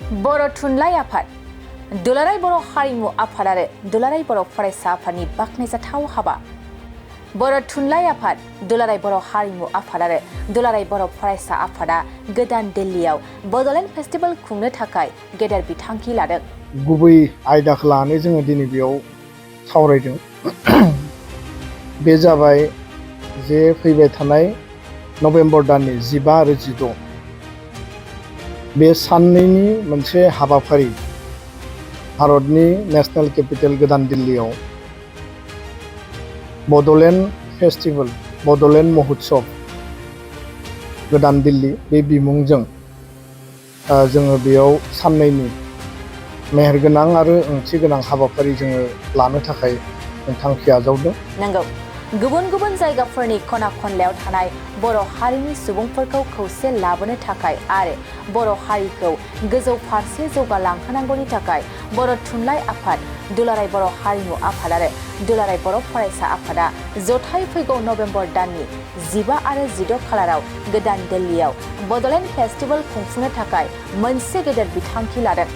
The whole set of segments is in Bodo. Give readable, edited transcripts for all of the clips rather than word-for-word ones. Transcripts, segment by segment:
बर' थुनलाइ आफाद, दुलाराय बर' हारिमु आफाद आरो दुलाराय बर' फरायसा आफादनि बाख्नायजाथाव हाबा। बर' थुनलाइ आफाद, दुलाराय बर' हारिमु आफाद आरो दुलाराय बर' फरायसा आफादा गोदान दिल्लीयाव बड'लेण्ड फेस्टिभेल खुंनो थाखाय गेदेर बिथांखि लादों। गुबै आयदाखौ लानानै जोङो दिनै बेयाव सावरायदों। बे जाबाय जे फैबाय थानाय नभेम्बर दाननि 15 आरो 16 बे साननैनि मोनसे हाबाफारि भारतनि नेशनेल केपिटेल गोदान दिल्लीयाव बड'लेण्ड फेस्टिभेल, बड'लेण्ड महोत्सव गोदान दिल्ली बे बिमुंजों जोङो बेयाव साननैनि मेहेरगोनां आरो ओंथि गोनां हाबाफारि जोङो लानो थाखाय थांखि आजावदों। नंगौ, गुबुन गुबुन जायगाफोरनि खना खनलायाव थानाय बर' हारिनि सुबुंफोरखौ खौसे लाबोनो थाखाय आरो बर' हारिखौ गोजौ फारसे जौगालांहोनांगौनि थाखाय बर' थुनलाइ आफाद, दुलाराय बर' हारिमु आफाद आरो दुलाराय बर' फरायसा आफादा जथाय फैगौ नभेम्बर दाननि 15 आरो 16 खालाराव गोदान दिल्लीयाव बड'लेण्ड फेस्टिभेल खुंफुंनो थाखाय मोनसे गेदेर बिथांखि लादों।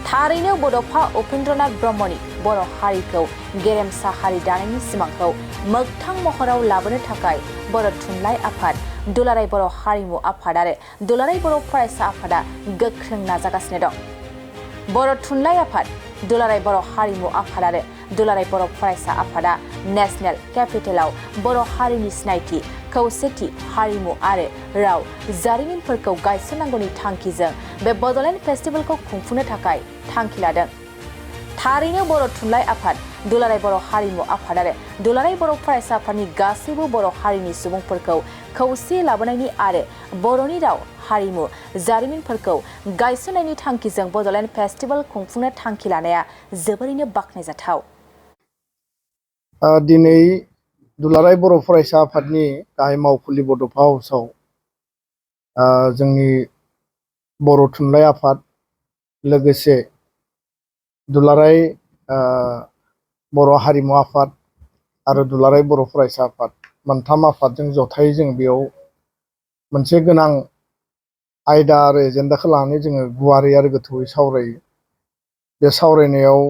थारैनो बड'फा उपेन्द्रनाथ ब्रह्मनि बर' हारिखौ गेरेमसा हारि दानायनि सिमांखौ मोगथां महराव लाबोनो थाखाय बर' थुनलाइ आफाद, दुलाराय बर' हारिमु आफाद आरो दुलाराय बर' फरायसा आफादा गोख्रों नाजागासिनो दं। बर' थुनलाइ आफाद, दुलाराय बर' हारिमु आफाद आरो दुलाराय बर' फरायसा आफादा नेशनेल केपिटेलाव बर' हारिनि सिनायथि, खौसेथि, हारिमु आरो राव जारिमिनफोरखौ गायसननांगौनि थांखिजों बे बड'लेण्ड फेस्टिभेलखौ खुंफुंनो थाखाय थांखि लादों। थारैनो बर' थुनलाइ आफाद, दुलाराय बर' हारिमु आफाद आरो दुलाराय बर' फरायसा आफादनि गासैबो बर' हारिनि सुबुंफोरखौ खौसे लाबोनायनि आरो बर'नि राव, हारिमु, जारिमिनफोरखौ गायसननायनि थांखिजों बड'लेण्ड फेस्टिभेल खुंफुंनो थांखि लानाया जोबोरैनो बाख्नायजाथाव। दिनै दुलाराय बर' फरायसा आफादनि गाहाय मावखुलि बड'फा हाउसआव जोंनि बर' थुनलाइ आफाद, लोगोसे दुलाराय बर' हारिमु आफाद आरो दुलाराय बर' फरायसा आफाद मोनथाम आफादजों जथायै जों बेयाव मोनसे गोनां आयदा आरो एजेन्डाखौ लानानै जोङो गुवारै आरो गोथौयै सावरायो। बे सावरायनायाव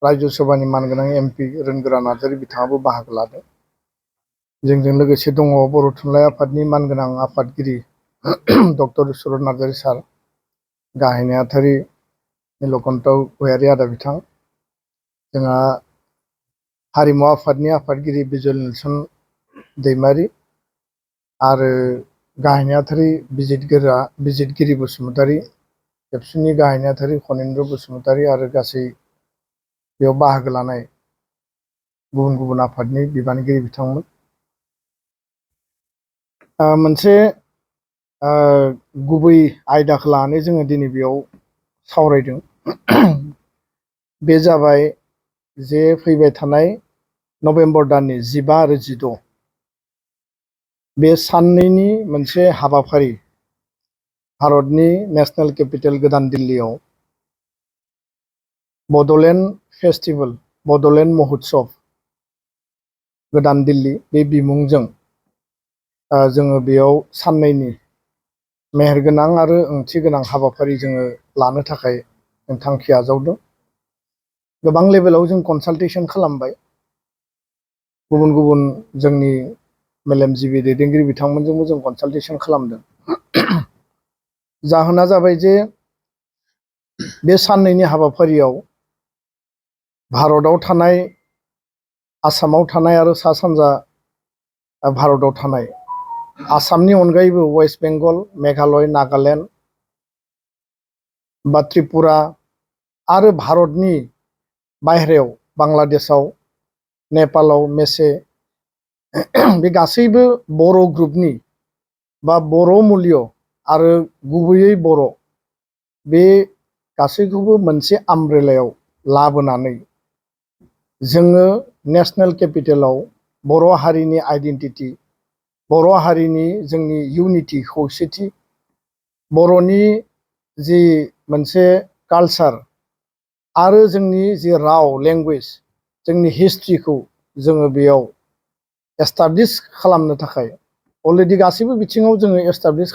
राज्यो सभानि मानगोनां MP रोनगोरा नार्जारि बिथाङाबो बाहागो लादों। जोंजों लोगोसे दङ बर' थुनलाइ आफादनि मानगोनां आफादगिरि डक्टर सुरत नार्जारि सार, गाहाय नेहाथारि नीलकण्ठ गयारि आदा बिथां, जोंहा हारिमु आफादनि आफादगिरि बिजय नेलसन दैमारि आरो गाहाय नेहाथारि बिजितगिरि बसुमतारी, एबसुनि गाहाय नेहाथारि खनिन्द्र बसुमतारी आरो गासै बेयाव बाहागो लानाय गुबुन गुबुन आफादनि बिबानगिरि बिथांमोन। मोनसे गुबै आयदाखौ लानानै जोङो दिनै बेयाव सावरायदों। बे जाबाय जे फैबाय थानाय नभेम्बर दाननि 15 आरो 16 बे साननैनि मोनसे हाबाफारि भारतनि नेशनेल केपिटेल गोदान दिल्लीयाव बड'लेण्ड फेस्टिभेल, बड'लेण्ड महोत्सव गोदान दिल्ली बे बिमुंजों जोङो बेयाव साननैनि मेहेरगोनां आरो ओंथि गोनां हाबाफारि जोङो लानो थाखाय थांखि आजावदों। गोबां लेभेलाव जों कनसालटेसन खालामबाय, गुबुन गुबुन जोंनि मेलेमजिबि दैदेनगिरि बिथांमोनजोंबो जों कनसालटेसन खालामदों। जाहोना जाबाय जे बे साननैनि हाबाफारियाव भारताव थानाय, आसामाव थानाय आरो सा सानजा भारताव थानाय, आसामनि अनगायैबो वेस्ट बेंगल, मेघालय, नागालेण्ड बा त्रिपुरा आरो भारतनि बाहेरायाव बांलादेशआव, नेपालाव, मेसे बे गासैबो बर' ग्रुपनि बा बर' मुल्य आरो गुबैयै बर' बे गासैखौबो मोनसे आमब्रेलायाव लाबोनानै जोङो नेशनेल केपिटेलाव बर' हारिनि आइडेन्टिटि, बर' हारिनि जोंनि इउनिटि, खौसेथि, बर'नि जि मोनसे कालचार आरो जोंनि जि राव, लेंगुवेज, जोंनि हिस्ट्रिखौ जोङो बेयाव एस्टाब्लिश खालामनो थाखाय अलरेडि गासैबो बिथिङाव जोङो एस्टाब्लिश